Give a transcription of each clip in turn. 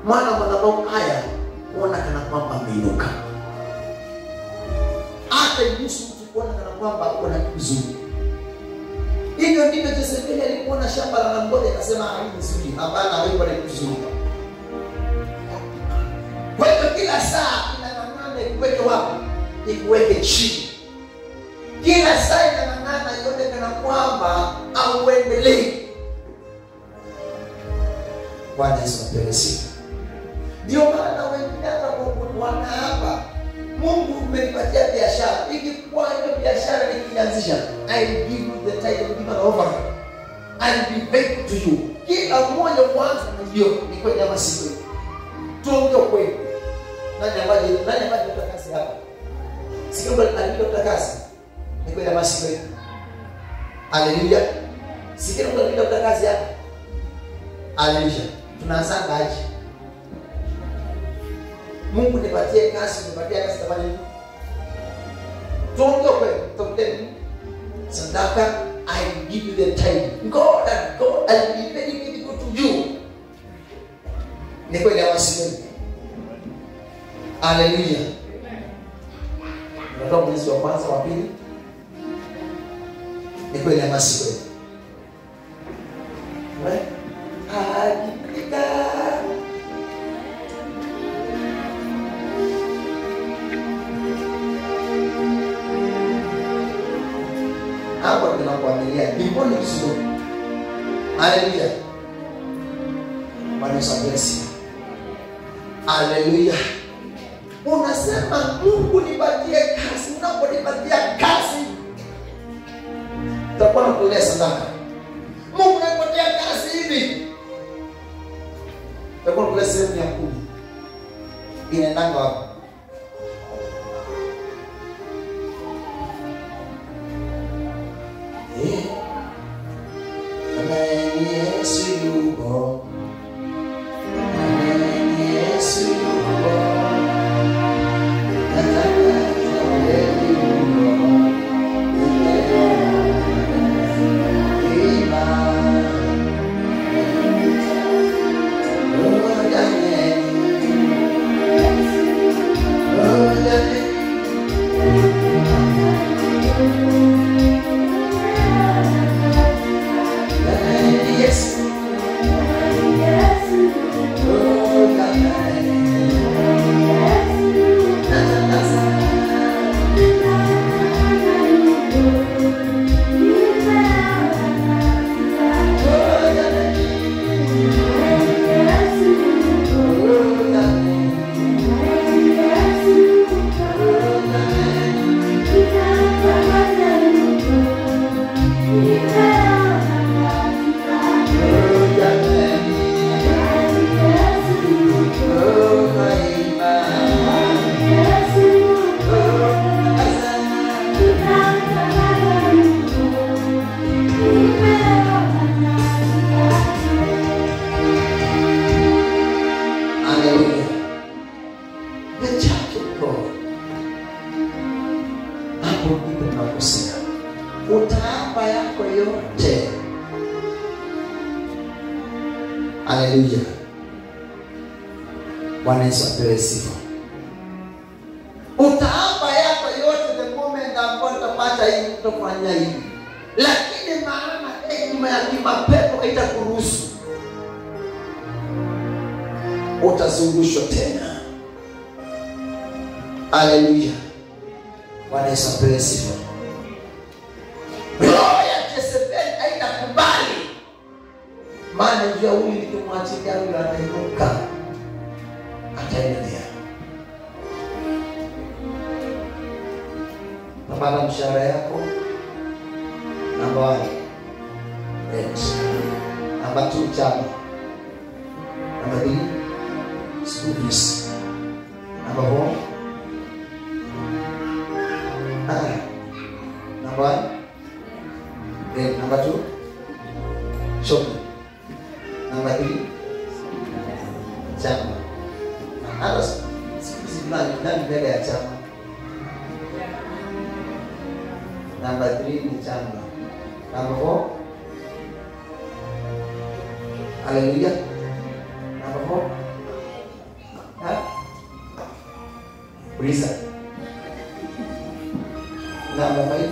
Maana madhabahu haya kuona kana kwamba ameinuka. Hata iruhusu mtu kuona kana kwamba uko na kitu kizuri. Hivyo ndivyo Jezebeli alikuona shamba la Nabothi akasema hii ni nzuri. Hapana, haiko na kitu kizuri. Kwa hiyo kila saa inang'ang'ana ikuweke wapi? Ikuweke chini. Kila saa inang'ang'ana ione kana kwamba auendelee. Bwana Yesu apewe sifa. Ndio maana wengine hata wanaapa, Mungu umenipatia biashara, ikikuwa hiyo biashara nikianzisha, I will give you the title, give an offering. I will be faithful to you. Kila mmoja kwanza na hiyo ni kweli ama si kweli? Tuongee kweli. Nani ambaye alikuta kazi hapa? Si kama alikuta kazi. Ni kweli ama si kweli? Haleluya. Si kama alikuta kazi hapa. Haleluya. Tunaanza aje? Mungu nipatie kazi, nipatie kazi tafanya nini? Tuongee kweli, tuongee. Sadaka, I will give you the time. God and God, I will be very, very good to you. Ni kweli ama si kweli? Haleluya. Unatoa mwezi wa kwanza, wa pili. Ni kweli ama si kweli? Hakika. Hapo tunakuamilia. Mbona sio? Haleluya. Bwana Yesu asifiwe. Haleluya. Unasema Mungu nipatie kazi, unaponipatia kazi utakuwa unakula sadaka. Mungu anakupatia kazi hivi, utakuwa unakula sehemu ya 10. Inaendanga wapi? Amen, Yesu yupo. Amen, Yesu yupo. Utaapa yako yote. Haleluya. Bwana Yesu apewe sifa. Utaapa yako yote the moment ambapo utapata hii, utafanya hivi. Lakini maana hekima ya kimapepo haitakuruhusu. Utazungushwa tena. Haleluya. Bwana Yesu apewe sifa. Roho ya Jezebeli haitakubali. Maana njia huyu nikimwachilia huyu atainuka, ataendelea. Napata mshahara yako. Namba 1 rent. Namba 2 chama. Namba 3 school fees. Namba 4 namba 1 rent. Namba 2 shopping. Namba 3 chama. Hata siku hizi nani mbele ya chama? Namba 3 ni chama. Namba 4 haleluya. Namba 4 Uliza. Namba 5.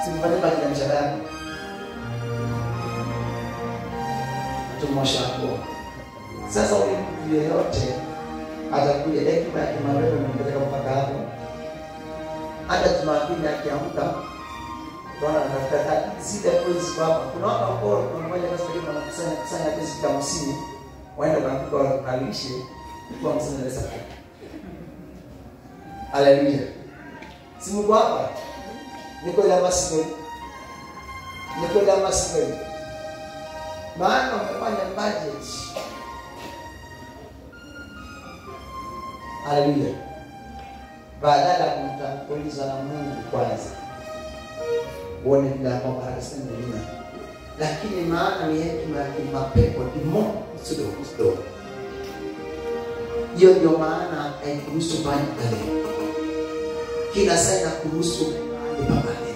Simpate baki na mshahara yako. Tumosha hapo. Sasa huyu mtu yeyote atakuja hekima ya kimapepo imempeleka mpaka hapo. Hata Jumapili akiamka tunaona anatafuta zile coins kwa hapa. Kuna watu ambao kuna mmoja basi kama anakusanya kusanya pesa 50 waende kwa wakalishe kwa 50 pesa. Haleluya. Si Mungu hapa. Niko la masikio. Niko la masikio. Maana umefanya budget. Haleluya. Badala ya kumtanguliza na Mungu kwanza. Uone vile ambao baraka zinaendelea. Lakini maana ni hekima ya kimapepo, demonic wisdom. Hiyo ndio maana haikuruhusu mahali pale. Kila saa inakuruhusu mahali pale.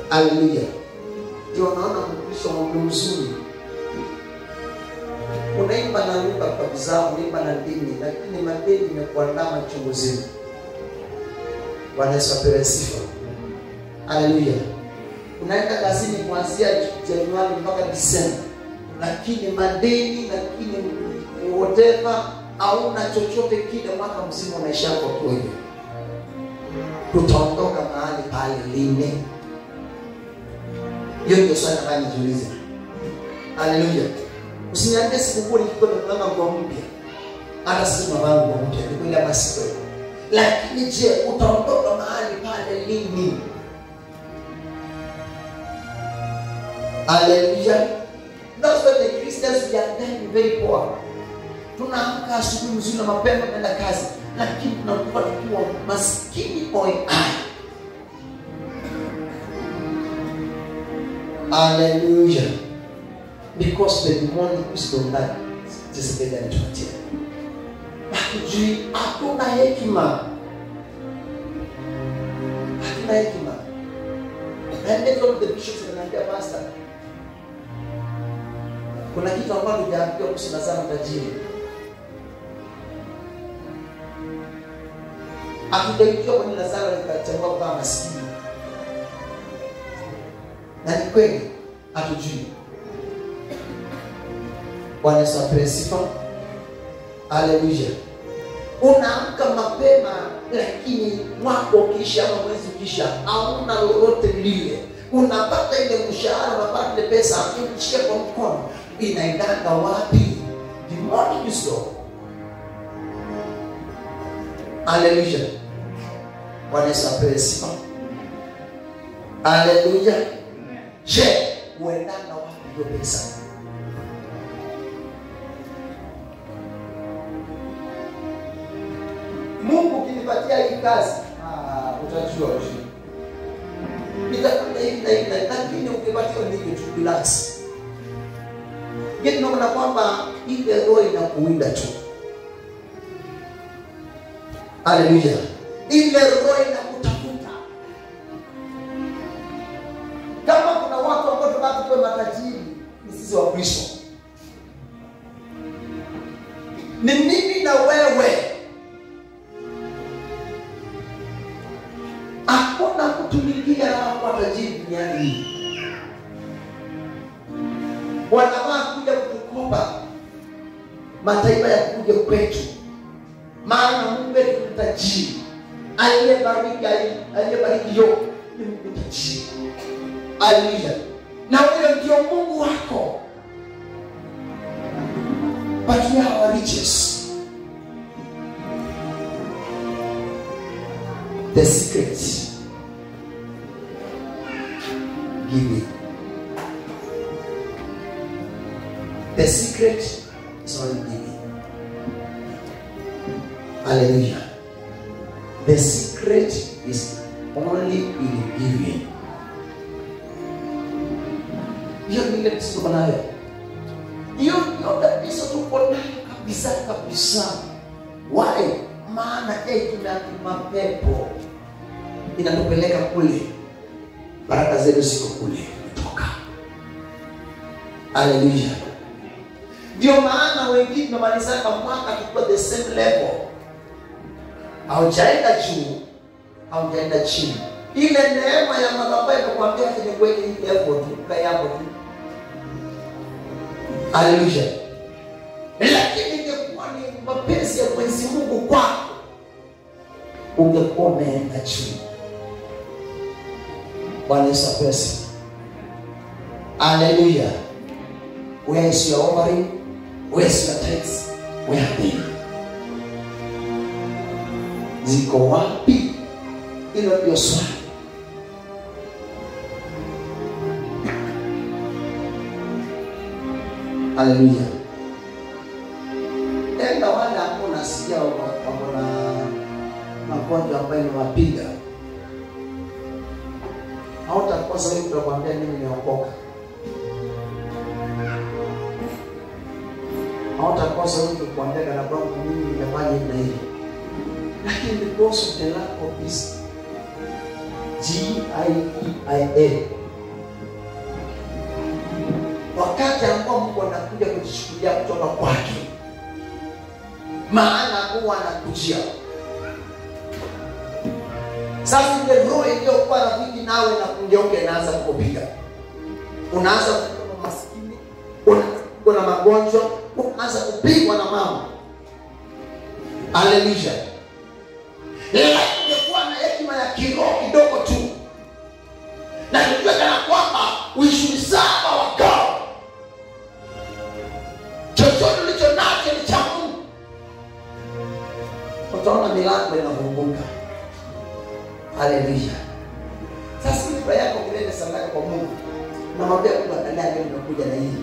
Haleluya. Ndio unaona Mkristo mzuri. Unaimba na lugha kabisa, unaimba na dini, lakini madeni imekuandama chungu zima. Bwana Yesu apewe sifa. Haleluya. Unaenda kazini kuanzia Januari mpaka Disemba, lakini madeni, lakini whatever, hauna chochote kile, mwaka mzima unaisha kwa kweli. Tutaondoka mahali pale lini? Hiyo ndio swali nataka nijiulize. Haleluya. Usiniambie sikukuu nikikuwa nimeona nguo mpya. Hata si mama nguo mpya, ni kweli ama si kweli? Lakini je, utaondoka mahali pale lini? Haleluya. That's why the Christians we are dying very poor. Tunaamka asubuhi mzuri na mapema tunaenda kazi, lakini tunakuwa tukiwa maskini oi ai. Hallelujah. Because the demonic wisdom that Jezebel alitupatia. Hatujui, hatuna hekima. Hatuna hekima. And then one of the bishops ananiambia, pastor, kuna kitu ambacho hujaambiwa kuhusu Lazaro tajiri. Hatujajua kwa nini Lazaro alikachagua kuwa maskini. Na ni kweli hatujui. Bwana Yesu apewe sifa. Haleluya. Unaamka mapema lakini mwaka ukisha ama mwezi ukisha hauna lolote lile. Unapata ile mshahara, unapata ile pesa, ukishia kwa mkono, inaendanga wapi? Demonic wisdom. Haleluya. Bwana Yesu apewe sifa. Haleluya. Je, uendanga wapi hiyo pesa? Mungu ukinipatia hii kazi, utajua ujui. Nitafanya hivi na hivi, lakini ukipatia ndivyo tu relax. Je, tunaona kwamba ile roho inakuinda tu. Haleluya. Ile roho inakutafuta. Kama kuna watu ambao tunataka tuwe matajiri, ni sisi wa Kristo. Ni mimi na wewe. Hakuna mtu mwingine anakuwa tajiri duniani hii. Wanavaa kuja kutukopa mataifa ya kuja kwetu. Maana Mungu wetu ni tajiri. Aliyebariki yo ni Mungu tajiri. Haleluya. Na huyo ndio Mungu wako. But we are our riches. The secret, giving. The secret is only giving. Hallelujah. The secret is only in giving. Hiyo ni ile tuko nayo. Hiyo ndio tatizo tuko nayo kabisa kabisa. Why? Maana tuna mapepo inatupeleka kule. Baraka zetu ziko kule kutoka. Haleluya. Ndio maana wengine tunamalizana mwaka tukiwa the same level. Haujaenda juu, haujaenda chini. Ile neema ya madhabahu inakuambia ni kweli hii level tu, ukae hapo tu. Haleluya. Lakini ingekuwa ni mapenzi ya Mwenyezi Mungu kwako, ungekuwa umeenda juu. Bwana Yesu apewe sifa. Haleluya. Where is your offering? Where is your tithes? Where are they? Ziko wapi? Hilo ndio swali. Haleluya. Tena wale ambao nasikia wako na magonjwa ambayo inawapiga, hautakosa wewe kukwambia mimi nimeokoka. Hautakosa wewe kukwambia kana kwamba mimi nimefanya hivi na hivi. Lakini because of the lack of this GIEIA, wakati ambao Mungu anakuja kujichukulia kutoka kwake, maana huwa anakujia. Sasa ile roho iliyokuwa rafiki nawe na kungeuka inaanza kukupiga. Unaanza kuwa maskini, unakuwa na magonjwa, unaanza kupigwa na mama. Haleluya. Lakini ungekuwa na hekima ya kiroho kidogo tu, na tujue kana kwamba we should serve our God. Chochote ulicho nacho ni cha Mungu. Utaona milango inafunguka. Haleluya. Sasa ibada yako kilele sadaka kwa Mungu. Namwambia Mungu, angalia leo nimekuja na hii.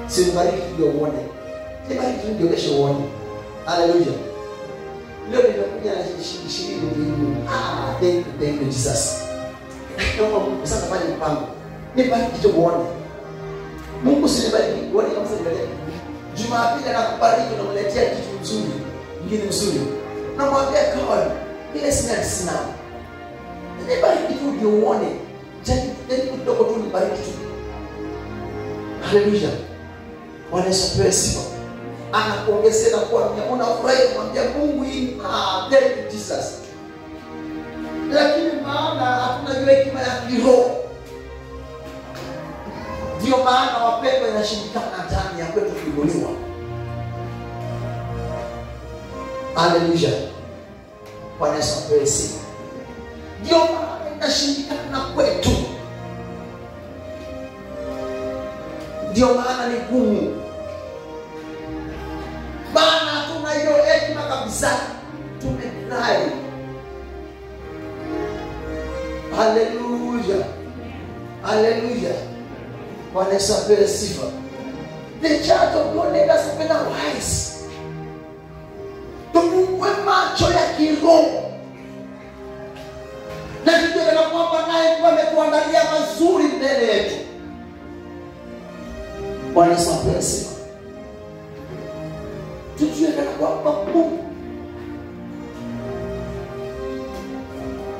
Si nibariki ndio uone. Nibariki ndio kesho uone. Haleluya. Leo nimekuja na shilingi 20. Thank you Jesus. Naomba Mungu sasa fanye mpango. Nibariki tu uone. Mungu si nibariki uone kama sasa nibariki. Jumapili anakubariki unamletea kitu mzuri, mwingine mzuri. Namwambia God, ile sina. Nibariki tu ndio uone. Jaribu kidogo tu nibariki tu. Haleluya. Bwana Yesu apewe sifa. Anakuongezea na kuwa unafurahi kumwambia Mungu hii, thank you Jesus. Lakini maana hatuna hekima ya kiroho. Ndio maana wapendwa inashindikana ndani ya kwetu kuinuliwa. Haleluya. Bwana Yesu apewe sifa. Ndio maana inashindikana kwetu. Ndio maana ni gumu. Maana hatuna hiyo hekima kabisa. Tumedai. Haleluya. Haleluya. Bwana Yesu apewe sifa. The church of God let us open our eyes. Tufungue macho ya kiroho. Na tujue kana kwamba naye Mungu ametuandalia mazuri mbele yetu. Bwana Yesu apewe sifa. Tujue kana kwamba Mungu,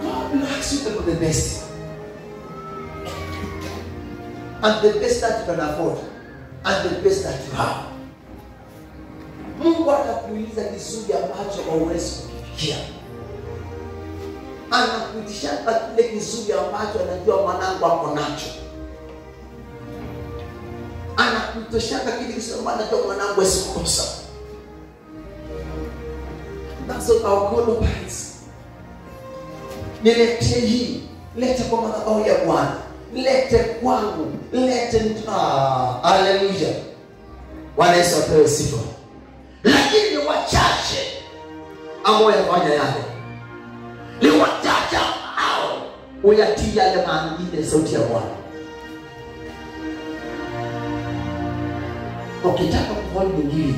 God likes you to do the best. And the best that you can afford, and the best that you have. Mungu atakuuliza kizuri ambacho hauwezi kukifikia. Anakuitisha kile kizuri ambacho anajua mwanangu ako nacho. Anakuitoshaka kile kizuri ambacho anajua mwanangu hawezi kukosa. That's what our God operates. Niletee hii, lete kwa madhabahu ya Bwana, lete kwangu, lete. Haleluya. Bwana Yesu apewe sifa. Lakini ni wachache ambao yafanya yale. Ni wachache ambao uyatii yale maandiko, sauti ya Bwana. Ukitaka kuona Injili,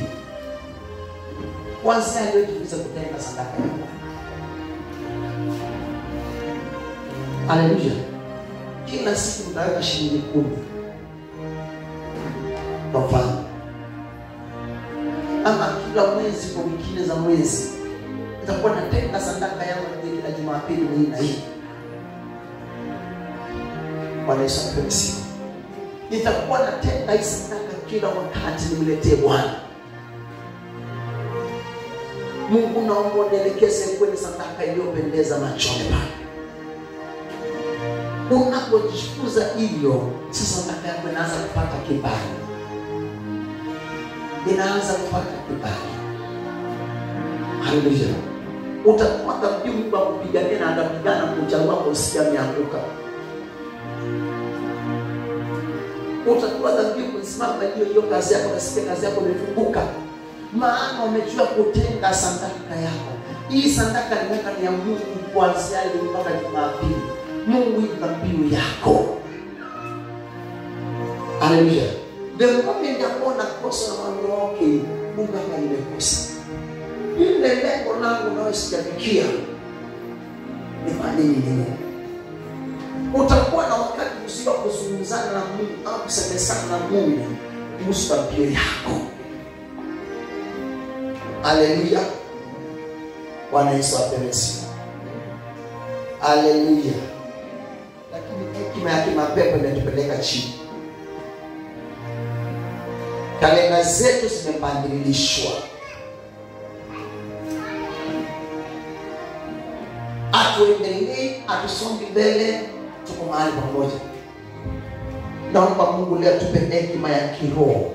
kwanza leo tuweze kutenga sadaka ya Bwana. Haleluya. Kila siku utaweka shilingi 10. Kwa mfano, ama kila mwezi kwa wiki za mwezi nitakuwa natenga sadaka yangu kila Jumapili hii na hii. Bwana Yesu apewe sifa. Nitakuwa natenga hii sadaka kila wakati nimletee Bwana. Mungu, naomba unielekeze kwenye sadaka iliyopendeza machoni pako. Unapojifunza hivyo, sasa sadaka yako inaanza kupata kibali. Inaanza kupata kibali. Haleluya. Utakuwa dhabihu Mungu akupigania na atapigana kuchagua kwa usikia ameanguka. Utakuwa dhabihu kusimama hiyo kazi yako, nasikia kazi yako imefunguka. Maana umejua kutenga sadaka yako. Hii sadaka ni ya Mungu kuanzia leo mpaka Jumapili. Mungu ni dhabihu yako. Haleluya. The moment naona kosa na mambo yake, Mungu hapa nimekosa. Ile lengo langu nayo sijafikia. Nifanye nini? Utakuwa na wakati usio kuzungumzana na Mungu au kusemezana na Mungu kuhusu dhabihu yako. Haleluya. Bwana Yesu apewe sifa. Haleluya. Lakini hekima ya kimapepo imetupeleka chini. Kalenda zetu zimebadilishwa. Hatuendelei, hatusongi mbele, tuko mahali pamoja. Naomba Mungu leo tupe hekima ya kiroho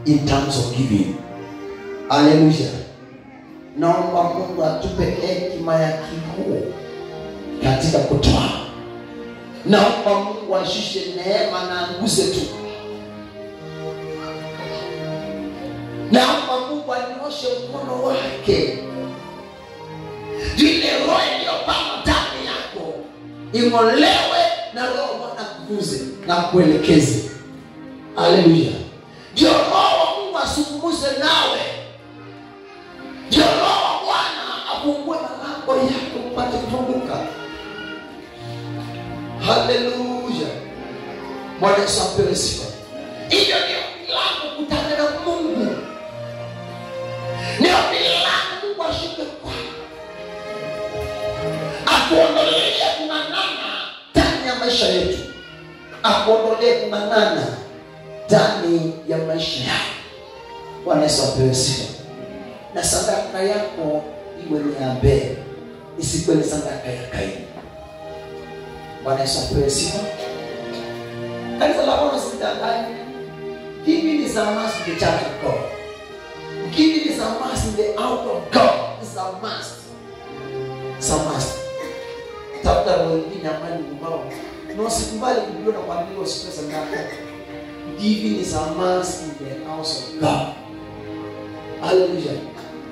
in terms of giving. Haleluya. Naomba Mungu atupe hekima ya kiroho katika kutoa. Naomba Mungu ashushe neema na anguze tu. Naomba Mungu anyoshe mkono wake. Ile roho iliyopandwa ndani yako ing'olewe na roho Bwana akuguze na kuelekeze. Haleluya. Ndio roho wa Mungu asungumuze nawe. Ndio roho wa Bwana afungue malango yako upate kufunguka. Haleluya. Bwana Yesu apewe sifa. Hiyo ndio milango kutana na Mungu. Ndio milango Mungu ashuke kwako. Akuondolee kung'ang'ana ndani ya maisha yetu. Akuondolee kung'ang'ana ndani ya maisha yako. Bwana Yesu apewe sifa. Na sadaka yako iwe ni ya Abeli, isikuwe ni sadaka ya Kaini. Bwana Yesu apewe sifa. Kanisa la Bwana usidanganywe. Giving is a must in the church of God. Giving is a must in the house of God. It's a must. It's a must. Tafuta wengine ambao ni mbao. Na usikubali kujiona kwa nini usitoe sadaka. Giving is a must in the house of God. Hallelujah.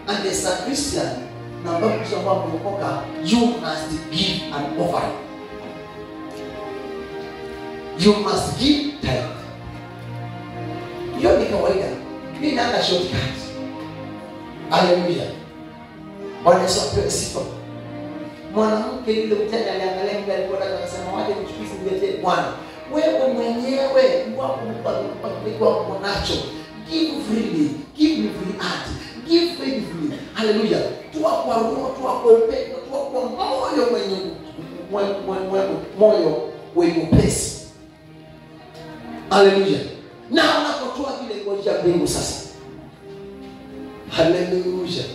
And as a Christian, na ambapo ambao umeokoka, you must give an offering. You must give tithe. Hiyo ni kawaida. Mimi naanga shortcut. Hallelujah. Bwana Yesu apewe sifa. Mwanamke yule mjane aliangalia yule alikuwa anasema waje nichukue niletee Bwana. Wewe mwenyewe wako Mungu nacho. Give freely, give with free heart, give faithfully. Hallelujah. Toa kwa roho, toa kwa upendo, toa kwa moyo mwenye moyo wenye upesi. Hallelujah. Na unapotoa vile kwa mbingu sasa. Hallelujah.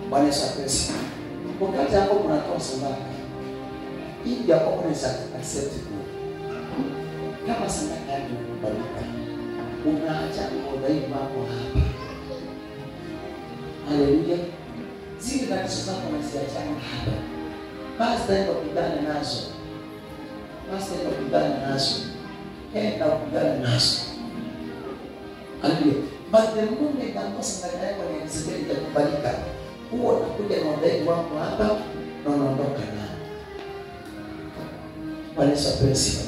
Bwana Yesu apewe sifa. Wakati ambapo unatoa sadaka, hii ya kwako ni acceptable. Kama sadaka yako imekubalika, unaacha udhaifu wako hapa. Haleluya. Zile tatizo zako unaziachana hapa. Basi enda kupigana nazo. Basi enda kupigana nazo. Enda kupigana nazo. Haleluya. But the moment ambapo sadaka yako ni itakubalika, huo unakuja na udhaifu wako hapa na unaondoka nao. Bwana Yesu apewe sifa.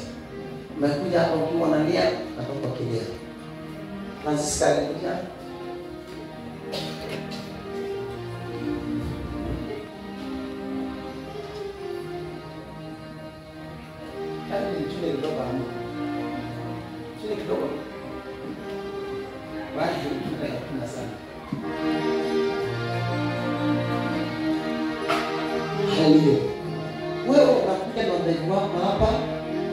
Umekuja hapa ukiwa unalia, natoka kilio. Francisca alikuja. Kani ni chule kidogo hapo. Chule kidogo. Bali chule hakuna sana. Haleluya. Wewe unakuja na udhaifu wako hapa,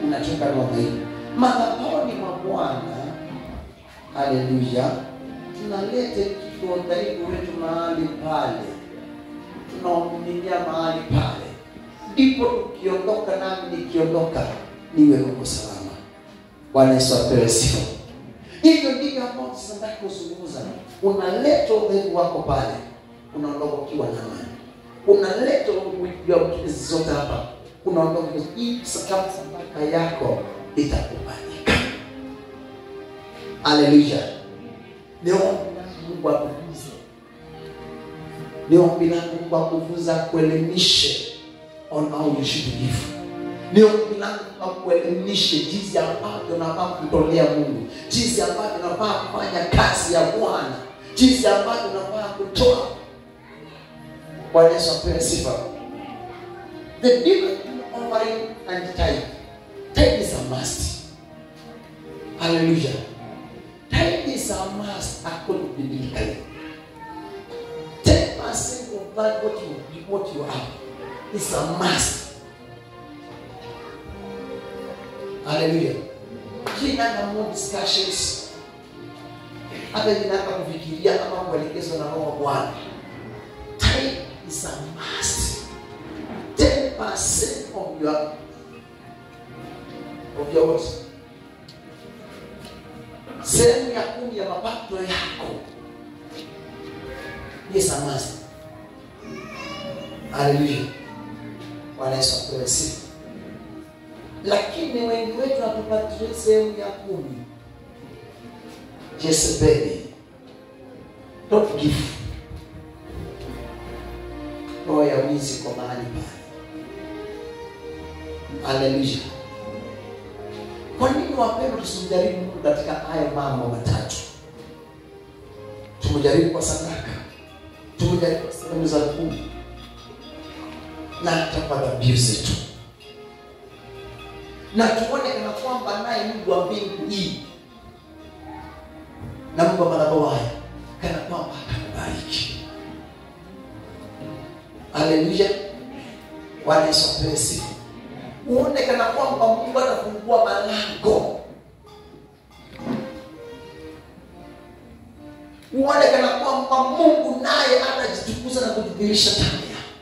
unatoka na udhaifu. Madhabahuni Haleluya. Tunalete kitu udhaifu wetu mahali pale, tunaumiminia mahali pale, ndipo tukiondoka, nami nikiondoka niwe huko salama. Bwana Yesu apewe sifa. Hivyo ndivyo ambavyo tunataka kuzungumza. Unaleta udhaifu wako pale, unaondoka ukiwa na amani. Unaleta udhaifu zote hapa, unaondoka. Hii sadaka yako itakubalika. Haleluya. Ni ombi langu Mungu akufunze. Ni ombi langu Mungu akufunze, akuelimishe on how you should live. Ni ombi langu akuelimishe jinsi ambavyo unafaa kumtolea Mungu, jinsi ambavyo unafaa kufanya kazi ya Bwana, jinsi ambavyo unafaa kutoa. Bwana Yesu apewe sifa. The difference between offering and tithe. Tithe is a must. Hallelujah. Tithe is a must according to biblically. 10% of that what you have is a must. Hallelujah. Hii more discussions. Hata inanga kufikiria ama kuelekezwa na Roho wa Bwana. Tithe is a must. 10% of your what? Sehemu ya 10 ya mapato yako is a must. Hallelujah. Bwana Yesu apewe sifa. Lakini wengi wetu hatupati sehemu ya 10. Jezebeli, don't give. Roho ya wizi kwa mahali pale. Hallelujah. Kwa nini wapendwa tusimjaribu Mungu katika haya mambo matatu? Tumjaribu kwa sadaka, tumjaribu kwa sehemu za 10, na hata kwa dhabihu zetu. Na tuone kana kwamba naye Mungu wa mbingu hii na Mungu wa madhabahu haya kana kwamba atakubariki. Haleluya. Bwana Yesu apewe sifa. Uone kana kwamba Mungu atafungua malango. Uone kana kwamba Mungu naye atajitukuza na kujidhihirisha ndani yako.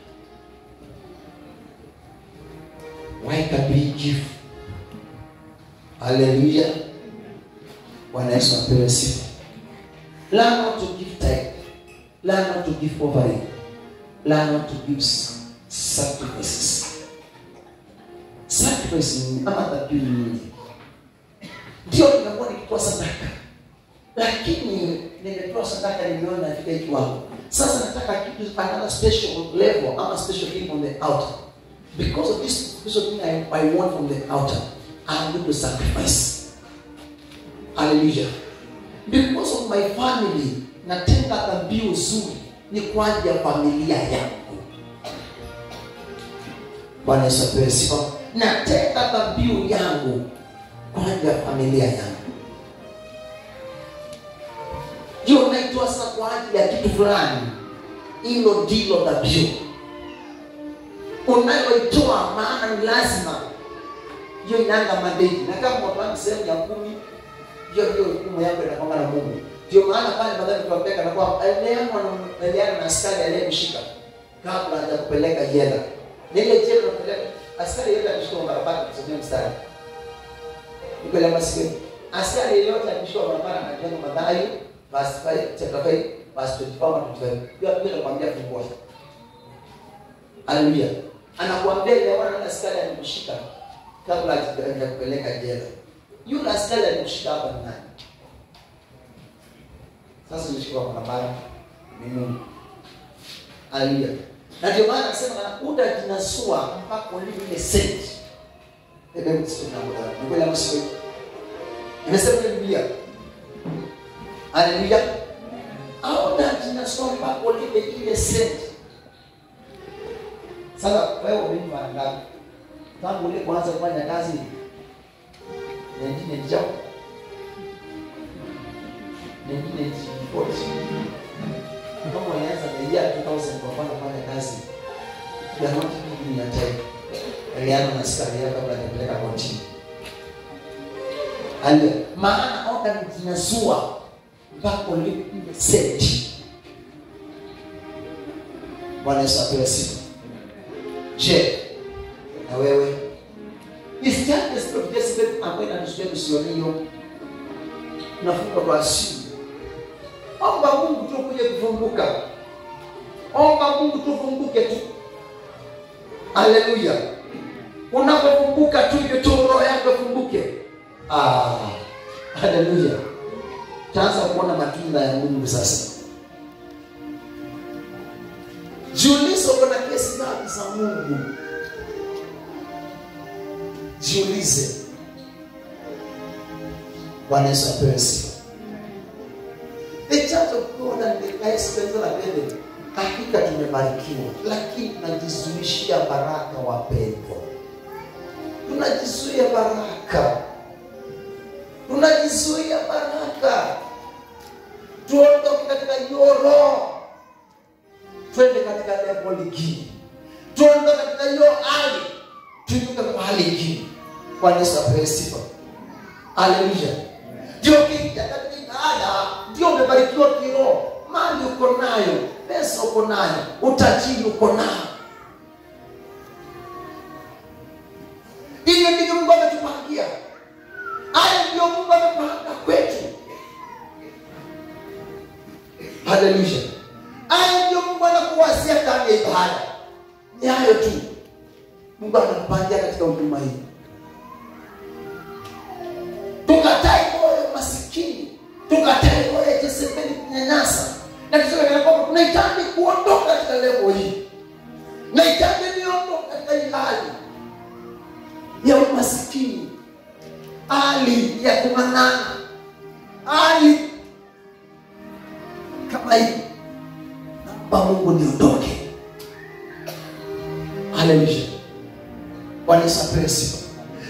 Why can't we give? Hallelujah. Bwana Yesu apewe sifa. Learn how to give tithe. Learn how to give offering. Learn how to give sacrifices. Sacrifice ni ama dhabihu ni nini? Ndio nimekuwa nikitoa sadaka, lakini nimetoa sadaka nimeona nafika kiwango. Sasa nataka kitu another special level ama special thing on the altar. Because of this special thing I want from the altar, I'm going to sacrifice. Hallelujah. Because of my family, natenga dhabihu nzuri ni kwa ajili ya familia yangu. Bwana Yesu apewe sifa. Natenga dhabihu yangu kwa ajili ya familia yangu. Hiyo naitoa sasa kwa ajili ya kitu fulani. Hilo ndilo dhabihu unayoitoa, maana ni lazima. Hiyo inaanga mandate. Na kama watu sehemu ya 10, hiyo ndio hukumu yako inakwanga na Mungu. Ndio maana pale madhani tuwapeka na kwa eliana na askari aliyemshika kabla hajakupeleka jela. Nile jela unapeleka askari yeyote akishika barabara kusomea mstari. Niko lama siku. Askari yeyote akishika barabara anajenga Mathayo verse 5 chapter 5 verse 24 na 25. Hiyo pia anakuambia fungua. Haleluya. Anakuambia ile wana askari alimshika kabla hajakupeleka jela. Yule askari alimshika hapa ni nani? Sasa nilishika barabara ni Mungu. Haleluya. Na ndio maana anasema utajinasua mpaka ulipe ile senti. Hebu tusome na muda. Ni kweli ama sio? Imesema kwenye Biblia. Haleluya. Hautajinasua mpaka ulipe ile senti. Sasa wewe umenipa mara ngapi? Tangu ule kuanza kufanya kazi 1994. Kama ulianza the year 2000 kwa mfano kufanya kazi, you are not giving your time. Eliana na askari yako kabla hajapeleka kotini. Haleluya. Maana hawatajinasua mpaka ulipe senti. Bwana Yesu apewe sifa. Je, na wewe? Is that the spirit of Jezebel ambayo inatuzuia tusione hiyo? Tunafunga kwa simu. Omba Mungu tu kuje kufunguka. Omba Mungu tufunguke tu. Haleluya. Unapofunguka tu hiyo tu roho yako ifunguke. Ah, haleluya. Taanza kuona matunda ya Mungu sasa. Jiulize uko na kesi ngapi za Mungu? Jiulize. Bwana Yesu apewe sifa. The Church of God and the Christ la Bebe, hakika tumebarikiwa, lakini tunajizuishia baraka wapendwa. Tunajizuia baraka. Tunajizuia baraka. Tuondoke katika hiyo roho. Twende katika level nyingine. Tuondoke katika hiyo hali. Tuinuke kwa hali nyingine. Bwana Yesu apewe sifa. Haleluya. Ndio ukiingia katika ibada, ndio umebarikiwa kiroho. Mali uko nayo, pesa uko nayo, utajiri uko nao. Hivyo ndivyo Mungu ametupangia. Haya ndio Mungu amepanga kwetu. Haleluya. Haya ndio Mungu anakuwazia ndani ya ibada. Ni hayo tu Mungu anakupangia katika huduma hii. Tukatae moyo masikini, tukatae moyo ya Jezebeli kunyanyasa. Na tuseme kwamba tunahitaji kuondoka katika level hii. Nahitaji niondoke katika hii hali ya umasikini, hali ya kung'ang'ana, hali kama hii. Naomba Mungu niondoke. Haleluya. Bwana Yesu apewe sifa.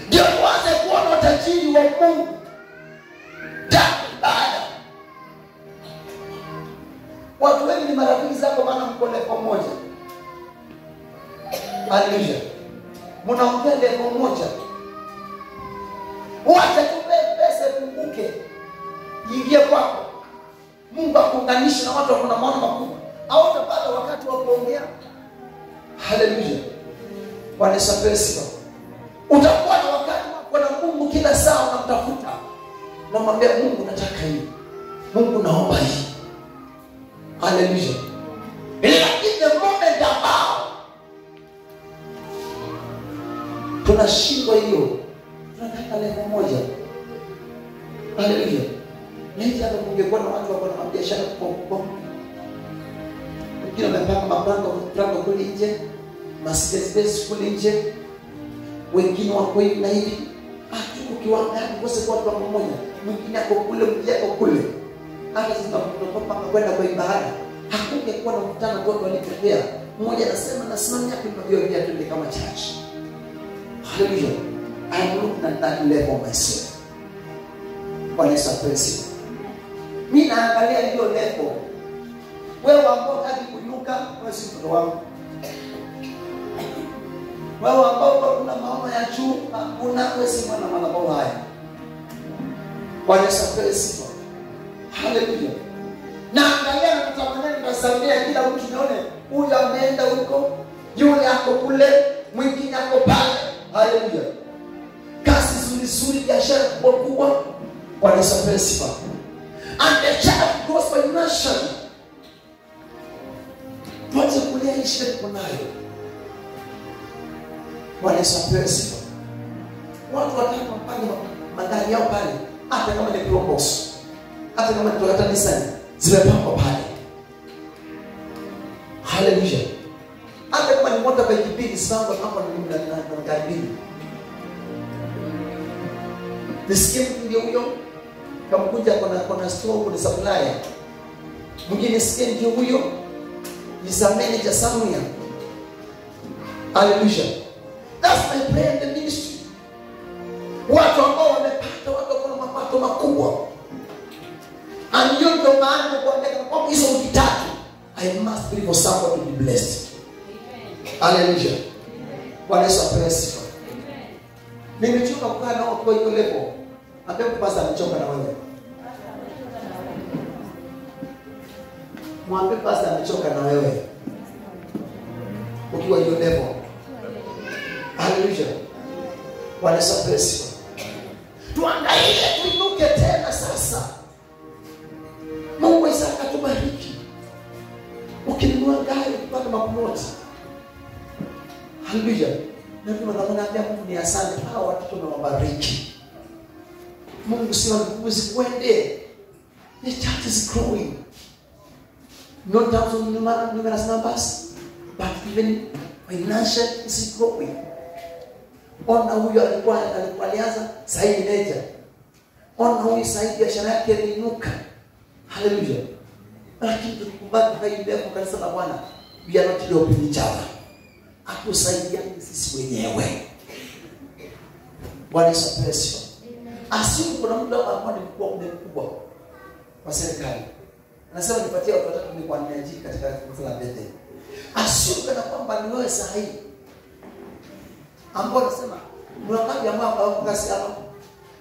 Ndio tuanze kuona utajiri wa Mungu baada. Watu wengi ni marafiki zako maana mko level moja. Haleluya. Mnaongea level moja. Wacha tu pesa ipunguke, ingie kwako. Mungu akuunganishe na watu wana maono makubwa. Hautapata wakati wa kuongea. Haleluya. Bwana Yesu apewe sifa. Utakuwa na wakati wako na Mungu kila saa unamtafuta. Unamwambia Mungu nataka hii. Mungu naomba hii. Haleluya. Lakini the moment ambao tunashindwa hiyo, tunataka level moja. Haleluya. Laiti hata kungekuwa na watu wako na biashara kubwa. Wengine wamepanga mapango kule nje, Mercedes kule nje. Wengine wako hivi na hivi. Tuko kiwango gani kwa watu pamoja? Mwingine ako kule, mwingine ako kule. Hata sisi tunapanga kwenda kwa ibada, hakungekuwa na mkutano watu walitokea. Mmoja anasema nasimamia kwa hiyo twende kama church. Hallelujah. I am looking at that level myself. Bwana Yesu apewe sifa. Mimi naangalia hiyo level. Wewe ambao hutaki kuinuka, wewe si mtoto wangu. Wewe ambao kuna maono ya juu, hakuna, wewe si mwana madhabahu haya. Bwana Yesu apewe sifa. Hallelujah. Na angalia na kutamani nasamea kila mtu nione huyu ameenda huko, yule ako kule, mwingine ako pale. Hallelujah. Kazi nzuri nzuri, biashara kubwa kubwa. Bwana Yesu apewe sifa. And the child grows financially. Tuache kulia hii shida tuko nayo. Bwana Yesu apewe sifa. Watu wataka wapange magari yao pale, hata kama ni Probox, hata kama ni Toyota Nissan, zimepangwa pale. Hallelujah. Hata kama ni motorbike mbili zimepangwa hapo na gari mbili. Nisikie mtu ndio huyo kamkuja kuna store, kuna supplier. Mwingine sikie ndio huyo is a manager somewhere. Hallelujah. That's my prayer in the ministry. Watu ambao wamepata, watu wako na mapato makubwa. And you ndio maana nakuambia kwamba hizo wiki tatu I must pray for someone to be blessed. Amen. Hallelujah. Bwana Yesu apewe sifa. Nimechoka kukaa nao kwa hiyo level. Ambia pastor amechoka na wewe. Mwambie pastor amechoka na wewe. Ukiwa hiyo level. Hallelujah. Bwana Yesu apewe sifa. Tuangalie, tuinuke tena sasa. Mungu Isaka tubariki. Ukinunua gari ukipata maploti. Hallelujah. Na tunaambia Mungu ni asante, hawa watoto tunawabariki. Mungu si nguvu zikwende. The church is growing. Not in terms of numerous numbers, but even financial is growing. Ona huyu alikuwa alianza sasa ni meja. Ona huyu sasa biashara yake iliinuka. Hallelujah. Lakini tukikubali tukaibeba kwa kanisa la Bwana, we are not helping each other. Hatusaidiani sisi wenyewe. Bwana Yesu apewe sifa. Asimu kuna mtu hapa ambaye ni mkubwa wa serikali. Anasema nipatie watu watatu nilikuwa nimeajiri katika kanisa la Bethel. Asimu kana kwamba ni wewe sahihi. Ambao anasema ni wangapi ambao hawako kazi hapa?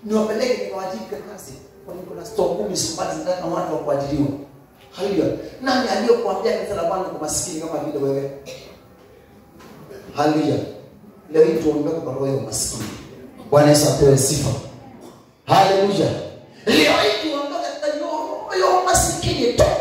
Niwapeleke nikawaajiri kazi. Kwa nini kuna store 10 sipati nataka watu wa kuajiriwa. Haleluya. Nani aliyokuambia kanisa la Bwana kwa maskini kama vile wewe? Haleluya. Leo hii tuondoke kwa roho ya umaskini. Bwana Yesu apewe sifa. Haleluya. Leo hii tuondoke katika roho ya umaskini. Toka